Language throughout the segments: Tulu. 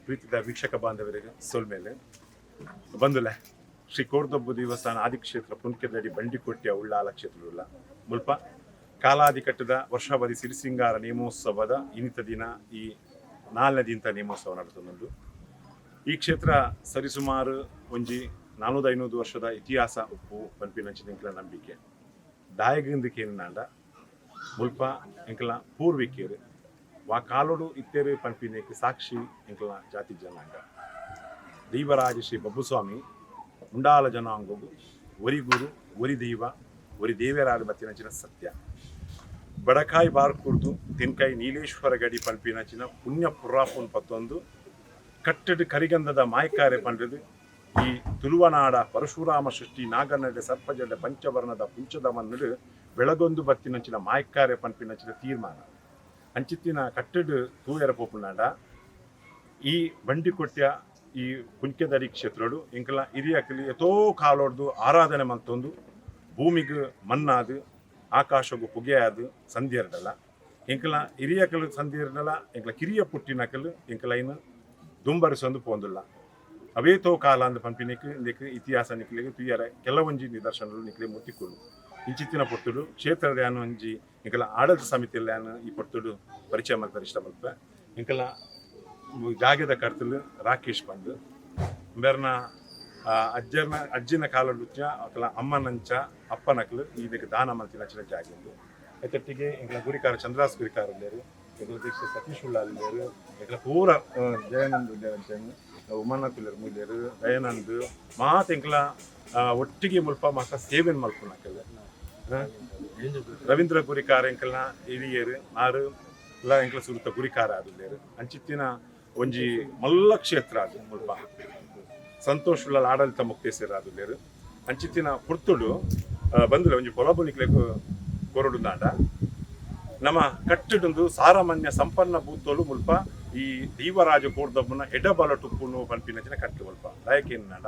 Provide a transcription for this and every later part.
ಪ್ರೀತಿದ ವೀಕ್ಷಕ ಬಾಂಧವರಿಗೆ ಸೊಲ್ಮೇಲೆ ಬಂದುಲೆ ಶ್ರೀ ಕೋರ್ದಬ್ಬು ದೇವಸ್ಥಾನ ಆದಿಕ್ಷೇತ್ರ ಪುನ್ಕೆದಡಿ ಬಂಡಿಕೊಟ್ಟಿಯ ಉಳ್ಳಾಲ ಕ್ಷೇತ್ರವುಳ್ಳ ಮುಲ್ಪ ಕಾಲಾದಿ ಕಟ್ಟದ ವರ್ಷಾವಧಿ ಸಿರಿಸಿಂಗಾರ ನೇಮೋತ್ಸವದ ಇನ್ನಿತ ದಿನ ಈ ನಾಲ್ನೇ ದಿನದ ನೇಮೋತ್ಸವ ನಡೆದುಂಡು. ಈ ಕ್ಷೇತ್ರ ಸರಿಸುಮಾರು ಒಂಜಿ 400-500 ವರ್ಷದ ಇತಿಹಾಸ ಉಪ್ಪು ಪನ್ಪಿನಂಚಿನ ಎಂಕಲ ನಂಬಿಕೆ. ದಾಯಗಂದಿಕೇನಾಂಡ ಮುಲ್ಪ ಎಂಕಲ ಪೂರ್ವಿಕೇರು ವಾ ಕಾಲೋಡು ಇತ್ತೇರು ಪನ್ಪಿನೇಕ್ ಸಾಕ್ಷಿ ಎಂಕಲ ಜಾತಿ ಜನಾಂಗ. ದೈವರಾಜ ಶ್ರೀ ಬಬ್ಬುಸ್ವಾಮಿ ಉಂಡಾಲ ಜನಾಂಗಗು ಒರಿ ಗುರು, ಒರಿ ದೈವ, ಒರಿ ದೇವರಾದ ಬತ್ತಿನಂಚಿನ ಸತ್ಯ. ಬಡಕಾಯಿ ಬಾರ್ಕುರ್ದು ತೆನ್ಕಾಯಿ ನೀಲೇಶ್ವರ ಗಡಿ ಪನ್ಪಿನಂಚಿನ ಪುಣ್ಯ ಪುರಾಪುನ್ ಪತ್ತೊಂದು ಕಟ್ಟಡ್ ಕರಿಗಂಧದ ಮಾಯ್ಕಾರೆ ಪಂಡದು ಈ ತುಳುವನಾಡ ಪರಶುರಾಮ ಸೃಷ್ಟಿ ನಾಗನಡೆ ಸರ್ಪಜಡೆ ಪಂಚವರ್ಣದ ಪುಂಚದ ಮಣ್ಣು ಬೆಳಗೊಂದು ಬತ್ತಿನಂಚಿನ ಮಾಯ್ಕಾರೆ ಪನ್ಪಿನಂಚಿನ ತೀರ್ಮಾನ. ಅಂಚಿತ್ತಿನ ಕಟ್ಟಡ್ ತೂಯರ ಪೋಪುನಾಡ ಈ ಬಂಡಿಕೊಟ್ಯ ಈ ಕುಂಕೆದಡಿ ಕ್ಷೇತ್ರಡು ಎಂಕಲ ಹಿರಿಯಕಲಿ ಎತೋ ಕಾಲೊಡ್ದು ಆರಾಧನೆ ಮಲ್ತೊಂದು ಭೂಮಿಗೆ ಮಣ್ಣಾದು ಆಕಾಶಗು ಪುಗೆಯಾದು ಸಂಧಿಯರ್ಡಲ ಎಂಕಲ ಹಿರಿಯಕಲು ಸಂಧಿಯರ್ಡಲ ಎಂಕಲ ಕಿರಿಯ ಪುಟ್ಟಿನಕಲು ಎಂಕಲ ಇನ್ನು ದುಂಬರಿಸೊಂದು ಪೋಂದುಲ್ಲ. ಅವೇತೋ ಕಾಲ ಅಂದ್ ಪನ್ಪಿನಿಕ್ ಇಂದೆಕ್ ಇತಿಹಾಸ ನಿಕ್ಲೆಗ್ ತುಯ್ಯರ ಕೆಲವೊಂಜಿ ನಿದರ್ಶನಲು ನಿಕ್ಲೆ ಮುಟ್ಟಿಕೊಳ್ಳು. ಇಂಚಿತ್ತಿನ ಪೊರ್ತುಡು ಕ್ಷೇತ್ರದ ಯಾನ್ ಒಂಜಿ ಎಂಕಲ ಆಡಳಿತ ಸಮಿತಿಯಲ್ಲಿ ಯಾನ್ ಈ ಪೊರ್ತುಡು ಪರಿಚಯ ಮಲ್ಪರೆ ಇಷ್ಟ ಮಲ್ಪೆ. ಎಂಕಲ ಜಾಗೆದ ಕರ್ತಲು ರಾಕೇಶ್ ಬಂದು ಬೇರ್ನ ಅಜ್ಜನ ಅಜ್ಜಿನ ಕಾಲಡುಚ್ಚ ಅಕಲ ಅಮ್ಮನಂಚ ಅಪ್ಪನಕ್ಲು ಇದಕ್ಕೆ ದಾನ ಮಲ್ತಿನ ಜಾಗೆ ಉಂದು. ಐತೊಟ್ಟಿಗೆ ಎಂಕಲ ಗುರಿಕಾರ ಚಂದ್ರಾಸ್ ಗುರಿಕಾರ ಉಲ್ಲೇರು, ಎಂಕಲ ದೀಕ್ಷೆ ಸತೀಶ್ ಉಳ್ಳಾಲ್ ಉಲ್ಲೇರು, ಎಂಕಲ ಪೂರ ಜಯಾನಂದ್ ಉಲ್ಲೇರು, ಅಂಚನೆ ಉಮಾನಾಥ್ ಉಲ್ಲೇರು, ಮುಲ್ಲೇರು ದಯಾನಂದ್ ಮಾತ ಎಂಕಲ ಒಟ್ಟಿಗೆ ಮುಲ್ಪ ಮಾತ ಸೇವೆನ್ ಮಲ್ಪುನಕಲ್. ರವೀಂದ್ರ ಗುರಿಕಾರ ಎಂಕಲ್ನ ಹಿರಿಯರು, ಆರು ಎಲ್ಲ ಎಂಕಲ ಸುರುತ ಗುರಿಕಾರ ಆದುಲ್ಲೇರು. ಅಂಚಿತ್ತಿನ ಒಂಜಿ ಮಲ್ಲ ಕ್ಷೇತ್ರ ಅದು. ಮುಲ್ಪ ಸಂತೋಷ್ ಉಳ್ಳಾಲ್ ಆಡಳಿತ ಮುಕ್ತೇಸರ್ ಆದುಲ್ಲೇರು. ಅಂಚಿತ್ತಿನ ಪುರ್ತುಡು ಬಂದುಲೆ ಒಂಜಿ ಪೊಲಬು ನಿಕ್ಲೆಗ್ ಕೊರಡು ದಾಂಡ ನಮ್ಮ ಕಟ್ಟಡೊಂದು ಸಾರಮಾನ್ಯ ಸಂಪನ್ನ ಬೂತೋಲು ಮುಲ್ಪ ಈ ದೀವರಾಜ ಕೋರ್ದಬ್ಬನ ಎಡಬಲ ಟುಪ್ಪುನು ಪನ್ಪಿನಂಚಿನ ಕಟ್ಟು ಮುಲ್ಪ. ದಾಯಕೇನಾಂಡ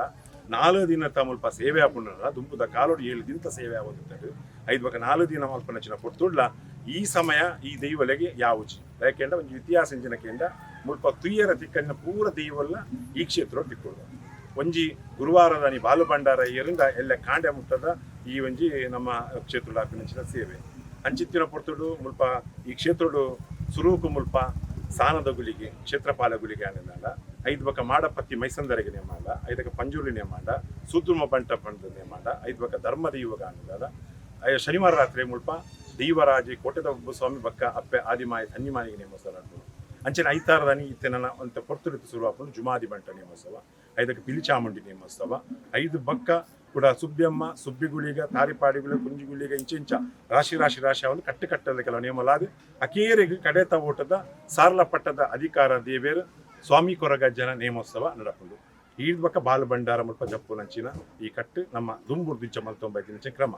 4 ದಿನತ ಮುಲ್ಪ ಸೇವೆ ಆಪುಂಡ. ದುಂಬುದ ಕಾಲೋಡು 7 ದಿನತ ಸೇವೆ ಆವೊಂದಿತ್ತಡ್. ಐದು ಬೊಕ 4 ದಿನ ಮಲ್ಪನಂಚಿನ ಪೊರ್ತುಡ್ಲ ಈ ಸಮಯ ಈ ದೈವಲೆಗೆ ಯಾವುಜಿ. ದಾಯಕೇಂಡ ಒಂಜಿ ಇತಿಹಾಸ ಇಂಚಿನ ಮುಲ್ಪ ತುಯ್ಯರ ತಿಕ್ಕಂಜಿನ ಪೂರ ದೈವಲ್ಲ ಈ ಕ್ಷೇತ್ರ ತಿಕ್ಕೊಡು. ಒಂಜಿ ಗುರುವಾರದಾನಿ ಬಾಲು ಭಂಡಾರ ಏರಿಂದ ಎಲ್ಲ ಕಾಂಡೆ ಮುಟ್ಟದ ಈ ಒಂಜಿ ನಮ್ಮ ಕ್ಷೇತ್ರದ ಆಪಿನಂಚಿನ ಸೇವೆ. ಅಂಚಿತ್ತಿನ ಪೊರ್ತುಡು ಮುಲ್ಪ ಈ ಕ್ಷೇತ್ರಡು ಸುರೂಕು ಮುಲ್ಪ ಸಾನದ ಗುಳಿಗೆ ಕ್ಷೇತ್ರಪಾಲ ಗುಳಿಗೆ ಆನಂದ, ಐದು ಬಕ ಮಾಡಪತ್ತಿ ಮೈಸಂದರಿಗೆ ನೇಮಾಂಡ, ಐದಕ ಪಂಜುರ್ಲಿ ನೇಮಾಂಡ, ಸುದ್ರುಮ ಬಂಟ ಪಂಡ ನೇಮಾಂಡ, ಐದು ಬಕ ಧರ್ಮ ದೈವಗ ಆನಂದ. ಶನಿವಾರ ರಾತ್ರಿ ಮುಲ್ಪ ದೈವರಾಜಿ ಕೋಟೆದ ಸ್ವಾಮಿ ಬಕ್ಕ ಅಪ್ಪೆ ಆದಿಮಾಯ ಧನ್ಯಮಾಯಿಗೆ ನೇಮೋತ್ಸವ ನಡ್ಪುಂಡು. ಅಂಚನೆ ಐತಾರದಾನಿ ಇತ್ತೆ ನನ್ನ ಅಂತ ಪೊರ್ತುಡಿತು ಶುರು ಆಪುಂಡು ಜುಮಾದಿ ಬಂಟ ನೇಮೋತ್ಸವ, ಐದಕ್ಕೆ ಪಿಲಿಚಾಮುಂಡಿ ನೇಮೋತ್ಸವ, ಐದು ಬಕ್ಕ ಕೂಡ ಸುಬ್ಬಿಯಮ್ಮ ಸುಬ್ಬಿಗುಳಿಗ ತಾರಿಪಾಡಿಗುಳ ಕುಂಜಿಗುಳಿಗ ಇಂಚ ಇಂಚ ರಾಶಿ ರಾಶಿ ರಾಶಿ ಅವನು ಕಟ್ಟು ಕಟ್ಟದ ಕೆಲವು ನಿಯಮಲಾದ ಅಕೇರಿಗೆ ಕಡೆತ ಓಟದ ಸಾರ್ಲ ಪಟ್ಟದ ಅಧಿಕಾರ ದೇವೇರು ಸ್ವಾಮಿ ಕೊರಗಜ್ಜನ ನೇಮೋತ್ಸವ ನಡಪುಂಡು. ಈ ಬಕ್ಕ ಬಾಲ ಭಂಡಾರ ಮುಲ್ಪ ಜಪ್ಪು ನಂಚಿನ ಈ ಕಟ್ಟು ನಮ್ಮ ದುಂಬುರ್ದಿಂಚ ಮಲ್ತೊಂಬೈತಿನಂಚ ಕ್ರಮ.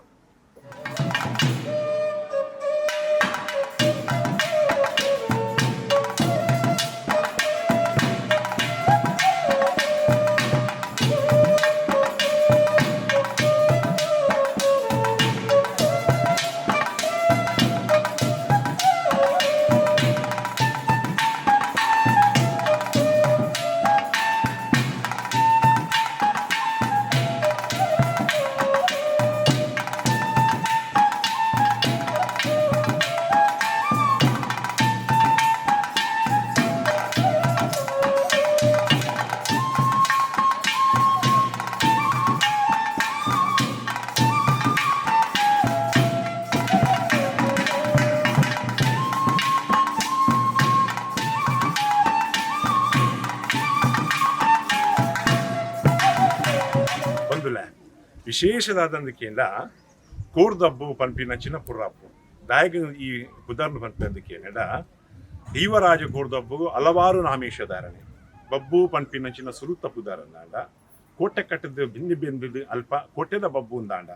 ಬಂದುಲ ವಿಶೇಷದಾದಂದಕ್ಕಿಂತ ಕೋರ್ದಬ್ಬು ಪನ್ಪಿನಂಚಿನ ಪುರ್ರಾಪು ದಾಯಗ ಈ ಪುದರ್ನು ಪನ್ಪಿನಂದಕ್ಕೇನಡ ದೈವರಾಜ ಕೋರ್ದಬ್ಬು ಹಲವಾರು ನಾಮೇಶಧಾರಣೆ. ಬಬ್ಬು ಪನ್ಪಿನಂಚಿನ ಸುರುತ ಪುದರಂದಾಂಡ, ಕೋಟೆ ಕಟ್ಟದ ಬಿಂದಿ ಬೆಂದದು ಅಲ್ಪ ಕೋಟೆದ ಬಬ್ಬು ಅಂದಾಂಡ,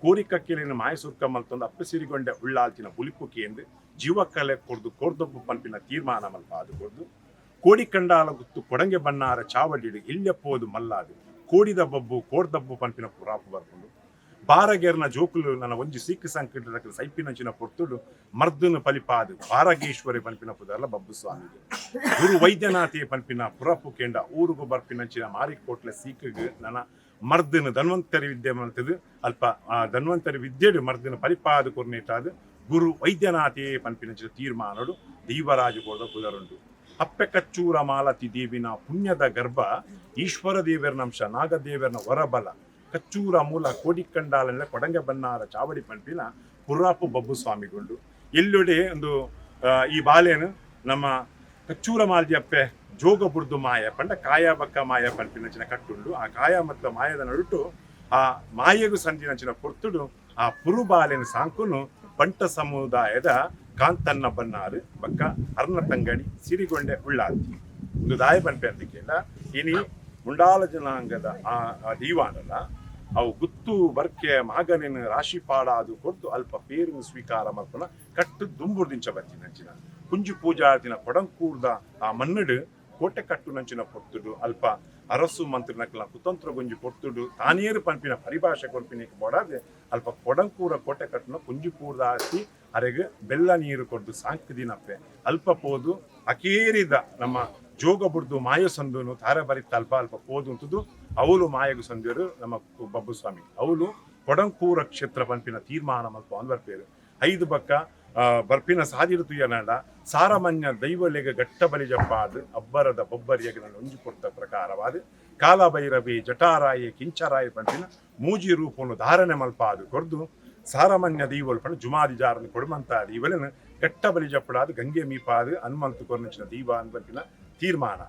ಕೋರಿಕಕ್ಕೆಲಿನ ಮಾಯಸುರ್ಕ ಮಲ್ತೊಂದು ಅಪ್ಪ ಸಿರಿಗೊಂಡೆ ಉಳ್ಳಾಲ್ತಿನ ಬುಲಿಪುಕಿ ಎಂದು ಜೀವಕಲೆ ಕೊರ್ದು ಕೋರ್ದಬ್ಬು ಪನ್ಪಿನ ತೀರ್ಮಾನ ಮಲ್ಪ ಅದು ಕೊರ್ದು ಕೋಡಿಕಂಡಾಲ ಗುತ್ತು ಕೊಡಂಗೆ ಬಣ್ಣಾರ ಚಾವಡಿಡು ಇಲ್ಲೆಪ್ಪೋದು ಮಲ್ಲಾದು ಕೋಡಿದ ಬಬ್ಬು ಕೋರ್ದಬ್ಬು ಪನ್ಪಿನ ಪುರಾಪು ಬರ್ಪುಂಡು. ಬಾರಗೇರ್ನ ಜೋಕುಲು ನನ್ನ ಒಂಜಿ ಸೀಕ್ ಸಂಕಟ ಸೈಪಿನಂಚಿನ ಪೊರ್ತುಡು ಮರ್ದನು ಪಲಿಪಾದು ಬಾರಗೇಶ್ವರಿ ಪನ್ಪಿನ ಪುದರ್ಲ ಬಬ್ಬು ಸ್ವಾಮಿಗೆ ಗುರು ವೈದ್ಯನಾಥಿ ಪನ್ಪಿನ ಪುರಪು ಕೇಂಡ ಊರುಗು ಬರ್ಪಿನಂಚಿನ ಮಾರಿಕೋಟ್ಲೆ ಸೀಕಿಗೆ ನನ್ನ ಮರ್ದನು ಧನ್ವಂತರಿ ವಿದ್ಯೆ ಮಲ್ತದು ಅಲ್ಪ ಆ ಧನ್ವಂತರಿ ವಿದ್ಯೆಡು ಮರ್ದನ ಪಲಿಪಾದು ಕೊರ್ನೇಟಾದು ಗುರು ವೈದ್ಯನಾಥೇ ಪನ್ಪಿನಂಚಿನ ತೀರ್ಮಾನಡು ದೀವರಾಜ ಕೋರ್ದ ಪುದರುಂಡು. ಅಪ್ಪೆ ಕಚ್ಚೂರ ಮಾಲತಿ ದೇವಿನ ಪುಣ್ಯದ ಗರ್ಭ ಈಶ್ವರ ದೇವರನಂಶ ನಾಗದೇವರನ ವರಬಲ ಕಚ್ಚೂರ ಮೂಲ ಕೋಡಿಕಂಡಾಲನ್ನ ಕೊಡಂಗ ಬನ್ನಾರ ಚಾವಡಿ ಪನ್ಪಿನ ಪುರಾಪು ಬಬ್ಬು ಸ್ವಾಮಿಗುಂಡು. ಎಲ್ಲೊಡೆ ಒಂದು ಈ ಬಾಲೆನು ನಮ್ಮ ಕಚ್ಚೂರ ಮಾಲ್ದಿ ಅಪ್ಪೆ ಜೋಗ ಬುರ್ದು ಮಾಯ ಪಂಡ ಕಾಯ ಬಕ್ಕ ಮಾಯ ಪನ್ಪಿನಂಚಿನ ಕಟ್ಟುಂಡು. ಆ ಕಾಯ ಮತ್ತು ಮಾಯದ ನಡುಟು ಆ ಮಾಯೆಗು ಸಂದಿನಂಚಿನ ಪೊರ್ತುಡು ಆ ಪುರುಬಾಲೆನ ಸಾಂಕುನು ಬಂಟ ಸಮುದಾಯದ ಕಾಂತನ್ನ ಬನ್ನಾರು ಬಕ್ಕ ಅರ್ನ ತಂಗಡಿ ಸಿರಿಗೊಂಡೆ ಉಳ್ಳಾತಿ ಒಂದು ದಾಯ ಪನ್ಪೆ ಅಂದಿಕ್ಕೆಲ್ಲ ಇನಿ ಮುಂಡಾಲ ಜನಾಂಗದ ಆ ದೀವಾನಲ್ಲ ಅವು ಗುತ್ತು ಬರ್ಕೆ ಮಾಗನಿನ ರಾಶಿ ಪಾಡಾದು ಕೊಡ್ದು ಅಲ್ಪ ಪೇರಿನ ಸ್ವೀಕಾರ ಮಲ್ಪನ ಕಟ್ಟು ದುಂಬುರ್ದಿಂಚ ಬತ್ತಿನಂಚಿನ ಕುಂಜು ಪೂಜಾರ್ದಿನ ಕೊಡಂಕೂರ್ದ ಆ ಮಣ್ಣಡು ಕೋಟೆ ಕಟ್ಟು ನಂಚಿನ ಪೊರ್ತುಡು ಅಲ್ಪ ಅರಸು ಮಂತ್ರಿನಕಲ ಕುತಂತ್ರ ಗುಂಜಿ ಪೊರ್ತುಡು ತಾನೇರು ಪನ್ಪಿನ ಪರಿಭಾಷೆ ಕೊರ್ಪಿನಿಕ್ ಬೋಡಾದೆ ಅಲ್ಪ ಕೊಡಂಕೂರ ಕೋಟೆ ಕಟ್ಟುನ ಕುಂಜಿಪೂರ್ದ ಆಸಿ ಅರೆಗ್ ಬೆಲ್ಲ ನೀರು ಕೊಡ್ದು ಸಾಂಕ್ ದಿನಪ್ಪೆ ಅಲ್ಪ ಪೋದು ಅಕೇರಿದ ನಮ್ಮ ಜೋಗ ಬುಡ್ದು ಮಾಯ ಸಂದುನು ತಾರ ಬರಿತ ಅಲ್ಪ ಅಲ್ಪ ಪೋದು ಅಂತದು ಅವಲು ಮಾಯಗು ಸಂದಿಯರು ನಮ್ಮ ಬಬ್ಬು ಸ್ವಾಮಿ ಅವಲು ಕೊಡಂಕೂರ ಕ್ಷೇತ್ರ ಪನ್ಪಿನ ತೀರ್ಮಾನ ಮಲ್ಪ ಅಂದ್ ಬರ್ಪೇರು. ಐದು ಬಕ್ಕ ಬರ್ಪಿನ ಸಾದಿಡು ತುಯ್ಯನಾಡ ಸಾರಮನ್ಯ ದೈವಲೆಗ ಗಟ್ಟ ಬಲಿ ಜಪ್ಪಾದು ಅಬ್ಬರದ ಬೊಬ್ಬರಿಯಗ ನನ್ನ ಒಂಜಿ ಕೊಡ್ತ ಪ್ರಕಾರವಾದ ಕಾಲಭೈರವಿ ಜಟಾರಾಯಿ ಕಿಂಚರಾಯಿ ಪಂಪಿನ ಮೂಜಿ ರೂಪವನ್ನು ಧಾರಣೆ ಮಲ್ಪಾದು ಕೊರ್ದು ಸಾರಮನ್ಯ ದೈವಲ್ ಪಂಡ ಜುಮಾದಿ ಜಾರನ್ನು ಕೊಡುಮಂತ ದೈವಲನ ಗಟ್ಟ ಬಲಿ ಜಪ್ಪಡಾದು ಗಂಗೆ ಮೀಪಾದು ಹನುಮಂತ ಕೊರ್ನಂಚಿನ ದೈವ ಅನ್ಪಂಪಿನ ತೀರ್ಮಾನ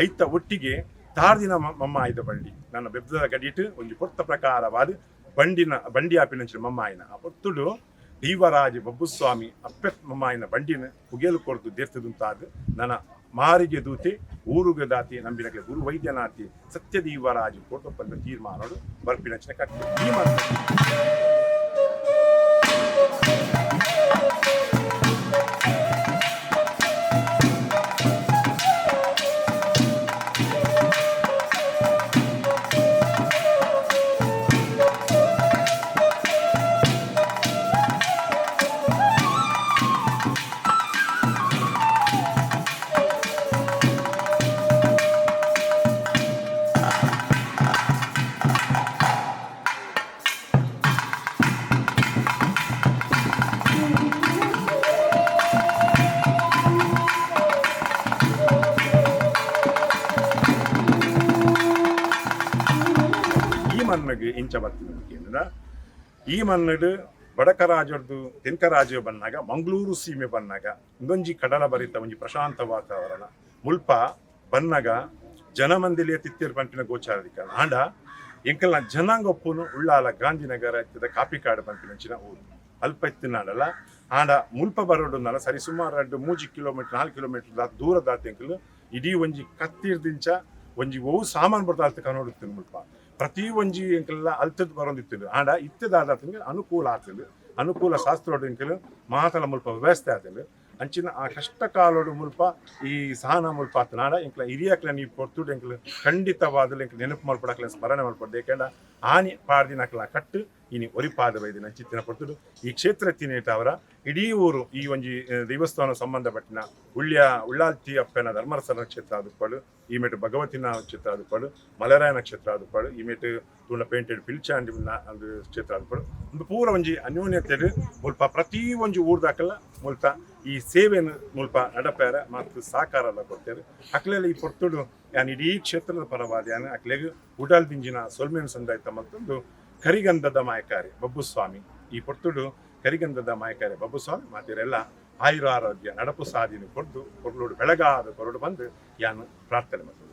ಐತ ಒಟ್ಟಿಗೆ ತಾರ್ದಿನ ಮಮ್ಮಾಯಿದ ಬಂಡಿ ನನ್ನ ಬೆಬ್ಬದ ಗಡಿಟ್ಟು ಒಂಜಿ ಕೊರ್ತ ಪ್ರಕಾರವಾದ ಬಂಡಿನ ಬಂಡಿ ಆಪಿನಂಚಿನ ಮಮ್ಮಾಯಿನ ಆ ಪೊರ್ತುಡು ದೀವರಾಜ ಬಬ್ಬುಸ್ವಾಮಿ ಅಪ್ಪೆ ಮಮ್ಮಾಯಿನ ಬಂಡಿನ ಪುಗೆಲು ಕೊರ್ದು ದೇರ್ತದುಂತಾದ ನನ್ನ ಮಾರಿಗೆ ದೂತೆ ಊರುಗೆ ದಾತಿ ನಂಬಿನಕ್ಕೆ ಗುರು ವೈದ್ಯನಾಥಿ ಸತ್ಯ ದೀವರಾಜ ಕೊಟ್ಟೊಪ್ಪಂದ ತೀರ್ಮಾನೋಡು ಬರ್ಪಿನಂಚಿನ ಕಟ್ಟು ಈ ಮಣ್ಣಗೆ ಇಂಚ ಬತ್ತಿನ ಈ ಮಣ್ಣಡು ಬಡಕರಾಜರ್ದು ತೆನ್ಕರಾಜ ಬನ್ನಾಗ ಮಂಗಳೂರು ಸೀಮೆ ಬನ್ನಾಗ ಇಂದೊಂಜಿ ಕಡಲ ಬರಿತ ಒಂಜಿ ಪ್ರಶಾಂತ ವಾತಾವರಣ ಮುಲ್ಪ ಬನ್ನಗ ಜನಮಂದಿಲಿಯ ತಿತ್ತೇರು ಪಂಪಿನ ಗೋಚಾರದಿಕ್ಕ ಆಂಡ ಎಂಕಲ್ನ ಜನಾಂಗ ಒಪ್ಪುನು ಉಳ್ಳಾಲ ಗಾಂಧಿನಗರ ಇತ್ತದ ಕಾಪಿಕಾಡು ಪಂಪಿನಂಚಿನ ಊರು ಅಲ್ಪ ಇತ್ತಿನಾಡಲ್ಲ ಆಂಡ ಮುಲ್ಪ ಬರೋಡು ಸರಿ ಸುಮಾರು 2 3 ಕಿಲೋಮೀಟರ್ 4 ಕಿಲೋಮೀಟರ್ ದೂರ ದಾತಿ ಎಂಕಲು ಇಡೀ ಒಂಜಿ ಕತ್ತಿರ್ದಿಂಚ ಒಂಜಿ ಒವು ಸಾಮಾನು ಬರ್ತಾ ಅಲ್ತ ಕನೋಡುತ್ತೀನಿ ಮುಲ್ಪ ಪ್ರತಿ ಒಂಜಿ ಎಂಕಲೆಲ್ಲ ಅಲ್ತದ್ ಬರೋದಿತ್ತು ಆಂಡ ಇತ್ತದಾದ ಅನುಕೂಲ ಆಗ್ತದೆ ಅನುಕೂಲ ಶಾಸ್ತ್ರೋಡು ಎಂಕಲು ಮಾತಲ ಮುಲ್ಪ ವ್ಯವಸ್ಥೆ ಆತಂಡು ಅಂಚಿನ ಆ ಕಷ್ಟ ಕಾಲೋಡು ಮುಲ್ಪ ಈ ಸಹನ ಮುಲ್ಪ ಆತನಾಡ ಎಂಕ್ಲ ಹಿರಿಯಕ್ಲ ನೀವು ಪೊರ್ತುಡು ಎಂಕ್ಲು ಖಂಡಿತವಾದಲು ಎಂಕ್ಲು ನೆನಪು ಮಲ್ಪಡಕ್ಲ ಸ್ಮರಣೆ ಮಲ್ಪಡ್ದು ಏಕೆಂಡ ಆನಿ ಪಾಡ್ದಿನಕ್ಲ ಕಟ್ಟು ಇನಿ ಒರಿಪಾದ ಬೈದಿನ ಅಂಚಿತ್ತಿನ ಪೊರ್ತುಡು ಈ ಕ್ಷೇತ್ರ ತಿನೇಟ ಅವರ ಇಡೀ ಊರು ಈ ಒಂಜಿ ದೇವಸ್ಥಾನ ಸಂಬಂಧಪಟ್ಟಿನ ಉಳ್ಳಾಲ್ತಿ ಅಪ್ಪನ ಧರ್ಮರಸನ ಕ್ಷೇತ್ರ ಆದುಪ್ಪಳು ಈ ಮೇಟು ಭಗವತಿನ ಕ್ಷೇತ್ರ ಆದುಪ್ಪಳು ಮಲರಾಯನ ಕ್ಷೇತ್ರ ಆದುಪ್ಪಳು ಈ ಮೇಟು ತೂಂಡ ಪೇಂಟೆಡ್ ಪಿಲ್ಚಾಂಡಿ ಒಂದು ಕ್ಷೇತ್ರ ಆದುಪ್ಪಳು ಒಂದು ಪೂರ ಒಂಜಿ ಅನ್ಯೋನ್ಯತೆ ಮುಲ್ಪ ಪ್ರತಿ ಒಂಜಿ ಊರ್ದಾಕಲ್ಲ ಮುಲ್ಪ ಈ ಸೇವೆಯನ್ನು ಮುಲ್ಪ ನಡಪೇರ ಮತ್ತು ಸಹಕಾರ ಎಲ್ಲ ಕೊಡ್ತೇವೆ. ಅಕ್ಲೆಲ್ಲ ಈ ಪೊರ್ತುಡು ಯಾನ್ ಇಡೀ ಕ್ಷೇತ್ರದ ಪರವಾದ ಯಾನ್ ಅಕ್ಲೆಗ್ ಉಡಲ್ ದಿಂಜಿನ ಸೊಲ್ಮೆನ್ ಸಂದಾಯ್ತ ಮತ್ತೊಂದು ಕರಿಗಂಧದ ಮಾಯಕಾರಿ ಬಬ್ಬುಸ್ವಾಮಿ ಈ ಪೊರ್ತುಡು ಕರಿಗಂಧದ ಮಾಯಕಾರಿ ಬಬ್ಬುಸ್ವಾಮಿ ಮಾತಿರೆಲ್ಲ ಆಯುರ ಆರೋಗ್ಯ ನಡಪು ಸಾಧಿನ ಕೊಡ್ದು ಕೊರ್ಲೋಡು ಬೆಳಗಾದ ಕೊರಡು ಬಂದು ಯಾನು ಪ್ರಾರ್ಥನೆ ಮಾಡ್ತದೆ.